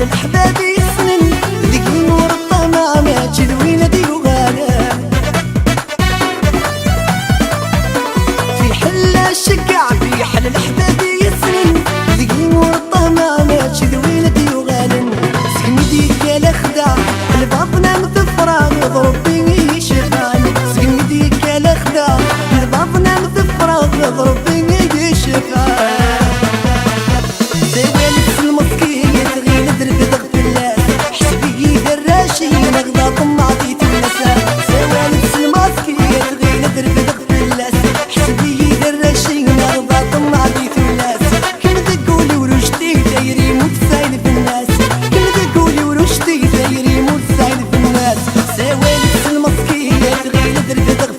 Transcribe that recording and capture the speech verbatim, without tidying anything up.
Leḥbab yessnen deg-i ur ṭṭamaɛ, mačči d win ad yuɣalen. Fiḥel aceggeɛ, fiḥel leḥbab yessnen deg-i ur ṭṭamaɛ, mačči d win ad yuɣalen. Segmi d-yekka lexdeɛ, lbaṭna m tefraɣ, d Ṛebbi i yi-cefan. Segmi d-yekka lexdeɛ, lbaṭna m tefraɣ, d Ṛebbi i yi-cefan. Tawal s lmeskiya tɣil ad refdeɣ fell-as. Ḥseb-iyi d arrac-inek d aṭemmaɛ di tullas. Tawal s lmeskiya tɣil ad refdeɣ fell-as. Ḥseb-iyi d arrac-inek d aṭemmaɛ di tullas. Kemm deg wul-iw ructi, tayri-m ur tesɛi lbennas. Kemm deg wul-iw ructi, tayri-m ur tesɛi lbennas. Tawal s lmeskiya tɣil ad refdeɣ